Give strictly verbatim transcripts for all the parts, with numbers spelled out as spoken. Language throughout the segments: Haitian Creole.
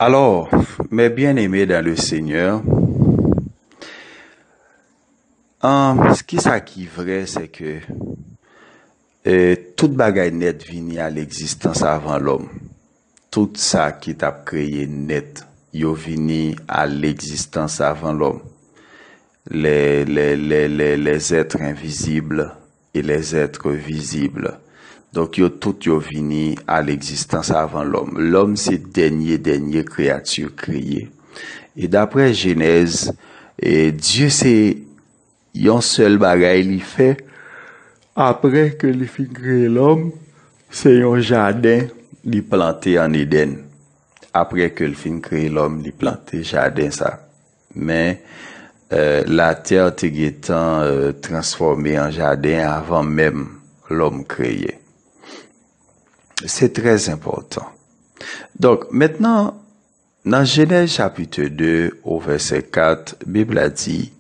Alors, mes bien-aimés dans le Seigneur, an, kisa ki vrè, se ke, e, tout bagay nèt vini a legzistans avan lòm. Tout sa ki t ap kreye nèt, yo vini a legzistans avan lòm. Les, les, les, les, les êtres invisibles et les êtres visibles. Donk, yo tout yo vini a legzistans avan lòm. Lòm se dènye, dènye kreyati kreye. E daprè Jenèz, e Dye se yon sèl bagay li fè apre ke li fin kreye lòm, se yon jaden li plante ann Edenn. Apre ke l fin kreye lòm, li plante jaden sa. Men, e, latè te gentan, e, transfòme an jaden avan menm lòm kreye. Se trè enpòtan. Donk, mentnan, nan Jenèz chapit de, o vèsè kat, Bib la di,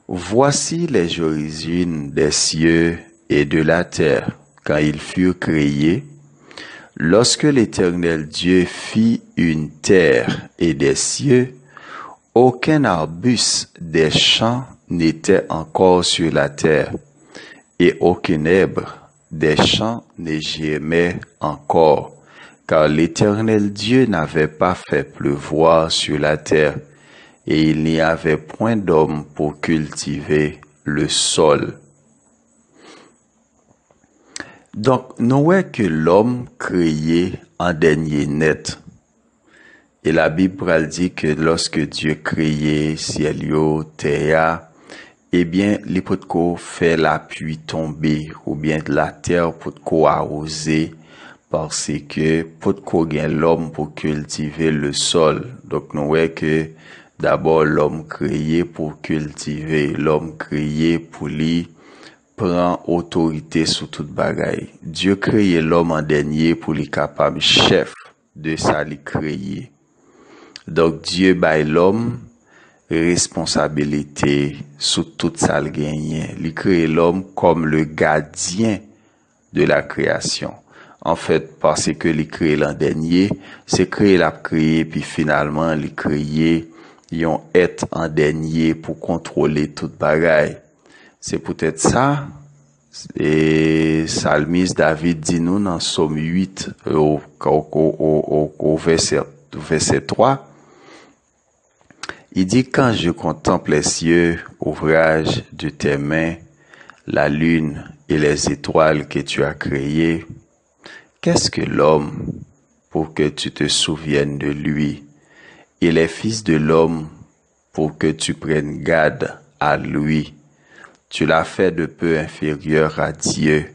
Voici les origines des cieux et de la terre, quand ils furent créés, lorsque l'Éternel Dieu fit une terre et des cieux, aucun arbuste des champs n'était encore sur la terre, et aucune herbe des champs ne germait encore, car l'Éternel Dieu n'avait pas fait pleuvoir sur la terre, et il n'y avait point d'homme pour cultiver le sol. Donk, nou wè ke lòm kreye an dènye nèt. E Labib pral di ke lòske Dye kreye syèl yo, tè a, ebyen, li potko fè lapli tonbe, oubyen latè potko awoze, paske potko gen lòm pou kiltive le sòl. Donk, nou wè ke dabò lòm kreye pou kiltive, lòm kreye pou li pran otorite sou tout bagay. Dye kreye lòm an dènye pou li kapab chèf de sa li kreye. Donk, Dye bay lòm responsabilite sou tout sa l genyen. Li kreye lòm kòm le gadyen de la kreyasyon. Anfèt, paske li kreye l an dènye, se kreye l ap kreye, epi finalman, li kreye yon èt an dènye pou kontwole tout bagay. Se poutèt sa, e, salmis David di nou nan Sòm uit, o, o, o, o, o vèsè, vèsè twa, il dit, Quand je contemple les cieux, ouvrage de tes mains, la lune et les étoiles que tu as créées, qu'est-ce que l'homme pour que tu te souviennes de lui, et les fils de l'homme pour que tu prennes garde à lui? Tu l'as fait de peu inférieur à Dieu,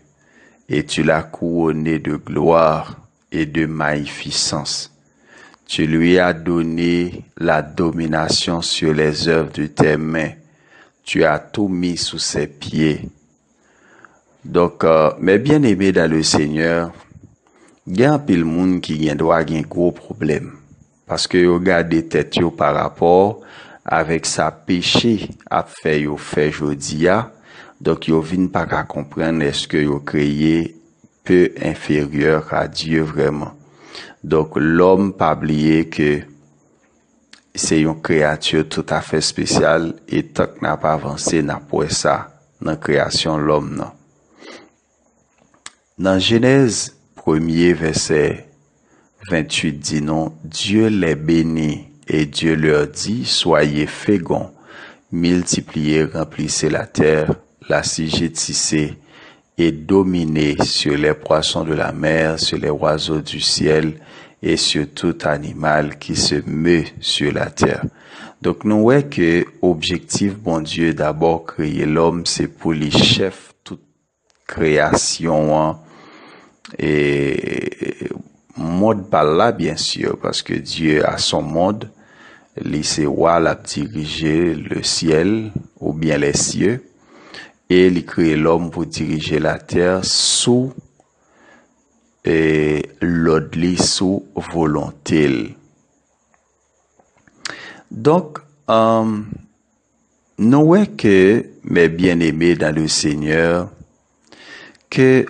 et tu l'as couronné de gloire et de magnificence. Tu lui as donné la domination sur les œuvres de tes mains. Tu as tout mis sous ses pieds. Donk, euh, mes bien-aimés dans le Seigneur, gen anpil moun ki gen dwa gen gwo pwoblèm, paske yo gade tèt yo pa rapò avèk sa peche ap fè yo fè jodi a. Donk, yo vin pa ka konprann èske yo kreye peu inférieur à Dieu vraiment. Donk, lòm pa bliye ke se yon kreyati toutafè espesyal, e tank n ap avanse, n ap wè sa nan kreyasyon lòm nan. Nan Jenèz premye, vèsè venntuit di nou, Dieu les bénit et Dieu leur dit, Soyez féconds, multipliez, remplissez la terre, l'assujettissez et dominez sur les poissons de la mer, sur les oiseaux du ciel et sur tout animal qui se meut sur la terre. Donk, nou wè ke objektif Bondye dabò kreye lòm, se pou li chèf tout kreyasyon an, e mond pa l la, byen si, paske Dye a son mond, li se wa, l ap dirije le syèl oubyen les cieux, e li kreye lòm pou dirije latè sou, e lòd li, sou volonte l. Donk, um, nou wè ke, mes bien-aimés dans le Seigneur, que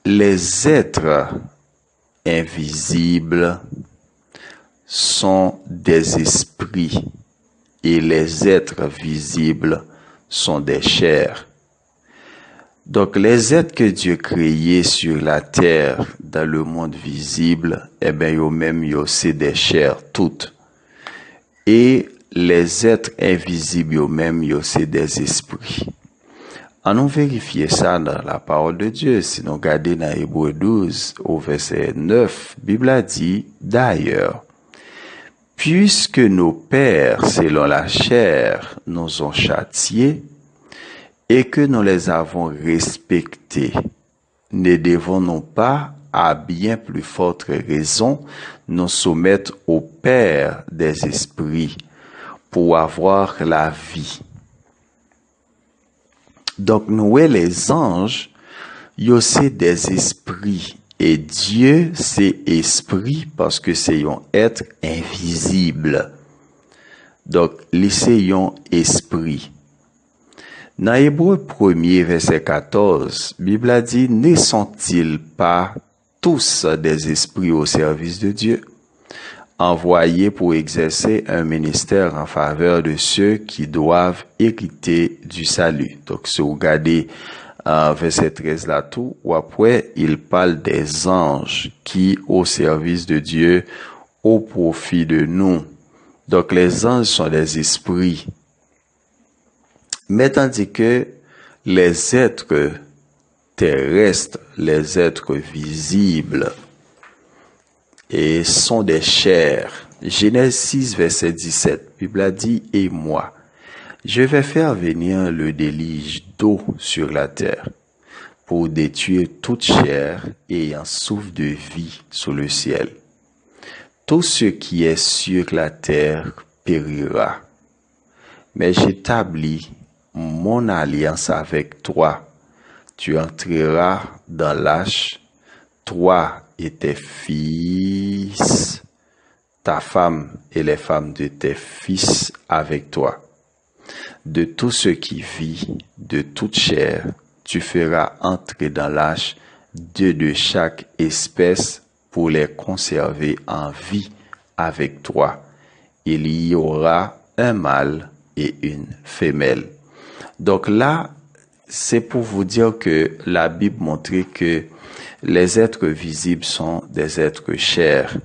les êtres invisibles sont des esprits et les êtres visibles sont des chairs. Donk, les êtres que Dieu créé sur la terre, dans le monde visible, e ben, yo menm, yo se des chairs tout. E les êtres invisibles, yo menm, yo se des esprits. Annou verifye sa nan la parole de Dieu. Si nou gade nan Ebre douz, o vèsè nèf, Bib la di, D'ailleurs, puisque nos pères, selon la chair, nous ont châtiés, et que nous les avons respectés, ne devons-nous pas, à bien plus forte raison, nous soumettre au Père des esprits pour avoir la vie? Donk, nou wè lèzanj, yo se des esprits. E Dye se espri, paske se yon èt envizib. Donk, li se yon espri. Nan Ebre premye, vèsè katòz, Bib la di, Ne sont-ils pas tous des esprits au service de Dieu, envoyés pour exercer un ministère en faveur de ceux qui doivent hériter du salut? Donk, si w gade, euh, vèsè trèz la tou, w ap wè, il parle des anges qui au service de Dieu, au profit de nous. Donk, les anges sont des esprits. Mais tandis que les êtres terrestres, les êtres visibles, et sont des chairs. Genèse six, verset dix-sept, Bib la di, Et moi, je vais faire venir le déluge d'eau sur la terre, pour détruire toute chair ayant souffle de vie sous le ciel. Tout ce qui est sur la terre périra. Mais j'établis mon alliance avec toi. Tu entreras dans l'arche, toi et tes fils, ta femme et les femmes de tes fils avec toi. De tout ce qui vit, de toute chair, tu feras entrer dans l'arche deux de chaque espèce pour les conserver en vie avec toi. Il y aura un mâle et une femelle. Donc là, c'est pour vous dire que la Bible montre que les êtres visibles sont des êtres chairs.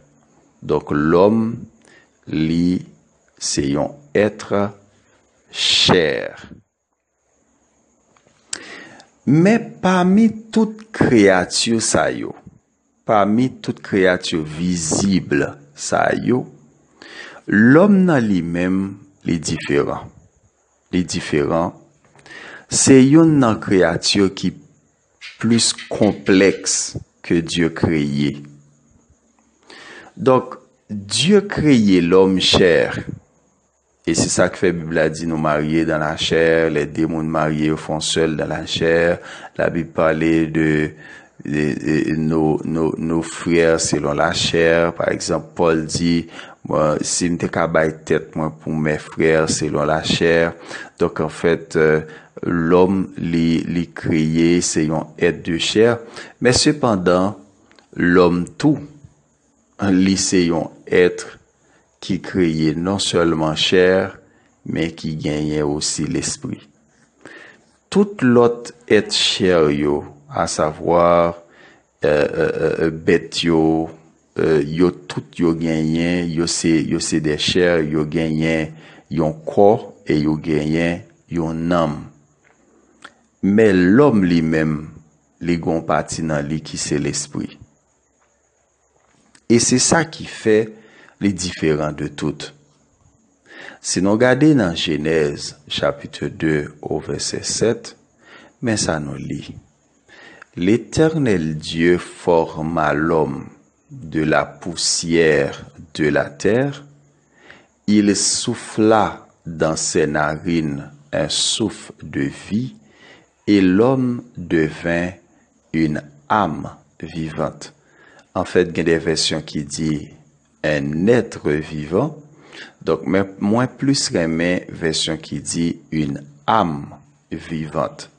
Donc l'homme, li, se yon èt chè. Men pami tout kreyati sa yo, pami tout kreyati vizib sa yo, lòm nan li menm, li diferan. Li diferan. Se youn nan kreyati ki plis konplèks ke Dye kreye. Donk, Dye kreye lòm chè. E se sa k fè Bib la di nou marye dans la chair, les deux moun marye yo fè yon sèl dans la chair. La Bible parle de, de, de nos, nos, nos frères selon la chair. Pa egzanp, Pòl di, mwen, si m te ka bay tèt mwen pou mes frères selon la chair. Donk, anfèt, euh, lòm, li, li kreye, se yon èt de chè. Men sepandan, lòm tou, li se yon èt ki kreye non sèlman chè, men ki genyen osi lespri. Tout lòt èt chè yo, asavwa, euh, euh, euh, bèt yo, euh, yo tout yo genyen, yo se, yo se de chè, yo genyen yon kò e yo genyen yon nanm. Men lòm li menm, li gon pati nan li ki se lespri. E se sa ki fè li diferan de tout. Si nou gade nan Jenèz, chapit de, o vèsè sèt, men sa nou li. L'Éternel Dieu forma l'homme de la poussière de la terre, il souffla dans ses narines un souffle de vie, et l'homme devint une âme vivante. Anfèt, gen de vèsyon ki di un être vivant. Donk, men mwen plis renmen vèsyon ki di une âme vivante.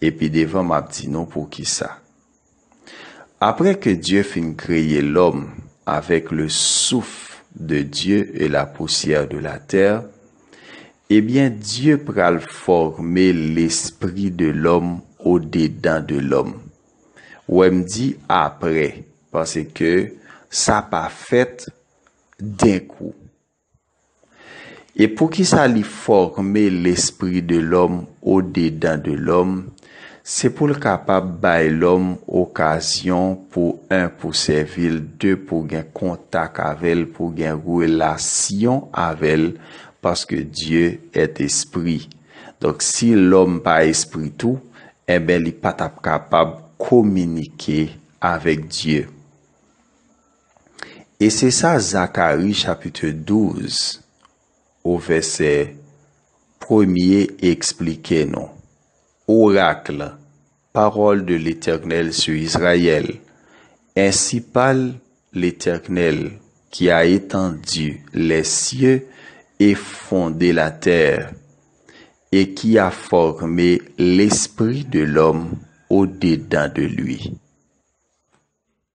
Epi devan, m ap di nou poukisa. Apre ke Dye fin kreye lòm avèk le souffle de Dieu et la poussière de la terre, ebyen, Dye pral fòme lespri de lòm odedan de lòm. Wè m di apre, paske sa pa fèt denkou. E poukisa li fòme lespri de lòm odedan de lòm? Se pou l kapab bay lòm okazyon pou, en, pou sèvi l, de, pou gen kontak avè l, pou gen relasyon avè l, paske Dye est esprit. Donk, si lòm pa espri tou, enben, li pa t ap kapab kominike avèk Dye. E se sa Zakari chapit douz, o vèsè premye, eksplike nou. Oracle, parole de l'Éternel sur Israël. Ainsi parle l'Éternel, qui a étendu les cieux et fondé la terre, et qui a formé l'esprit de l'homme au-dedans de lui.